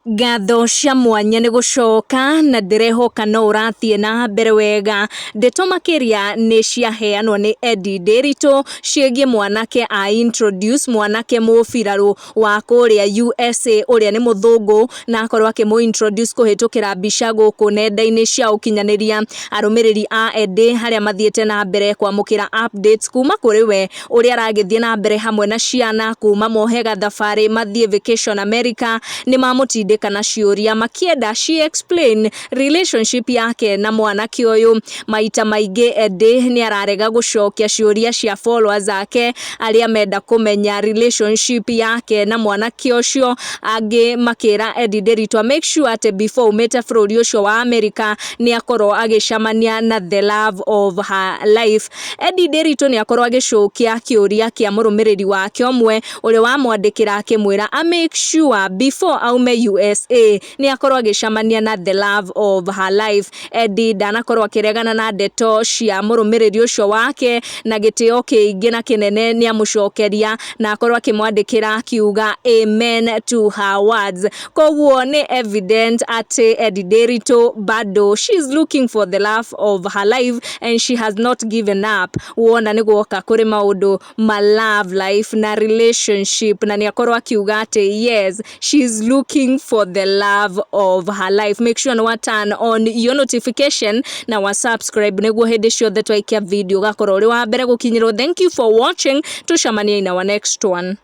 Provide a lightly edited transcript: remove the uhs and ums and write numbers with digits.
Ngatho cia mwanya nĩ gũcoka na ndĩrehoka no ũrathiĩ na mbere wega. Ndeto makĩria nĩ ciaheanwo nĩ Eddie Ndiritu ciĩgiĩ mwanake a introduce mwanake mũbirarũ wa kũrĩa USA ũrĩa nĩ mũthũngũ, na akorwo akĩmũ introduce kũhĩtũkĩra mbica gũkũ nenda-inĩ cia ũkinyanĩria. Arũmĩrĩri a Eddie harĩa mathiĩte na mbere kwamũkĩra updates kuma kũrĩ we ũrĩa aragĩthiĩ na mbere hamwe na ciana kuma mohe gathabarĩ mathiĩ vacation America, nĩ mamũtindĩka na ciũria makĩenda she explain relationship yake na mwanake ũyũ. Maita maingĩ Eddie nĩ ararega gũcokia ciũria cia followers ake arĩa menda kũmenya relationship yake na mwanake ũcio, angĩ makĩra Eddie Ndiritu make sure atĩ before umĩte bũrũri ũcio wa America nĩ akorwo agĩcemania na the love of her life. Eddie Ndiritu nĩ akorwo agĩcokia kĩũria kĩa mũrũmĩrĩri wake ũmwe ũrĩa wamwandĩkĩra akĩmwĩra a make sure before aume USA nĩ akorwo agĩcemania na the love of her life. Eddie ndanakorwo akĩregana na ndeto cia mũrũmĩrĩri ũcio wake, na gĩtĩo kĩingĩ na kĩnene nĩ amũcokeria na akorwo akĩmwandĩkĩra akiuga, "Amen to her words." Koguo nĩ evident atĩ Eddie Ndiritu bado she is looking for the love of her life and she has not given up. Wona nĩ guoka kũrĩ maũndũ ma love life na relationship, na nĩ akorwo akiuga atĩ yes, she is looking for the love of her life. Make sure nĩ wa turn on your notification na wa subscribe nĩguo hĩndĩ ciothe twaikia video ũgakorwo ũrĩ wa mbere gũkinyĩrwo. Thank you for watching, tucemanie in our next one.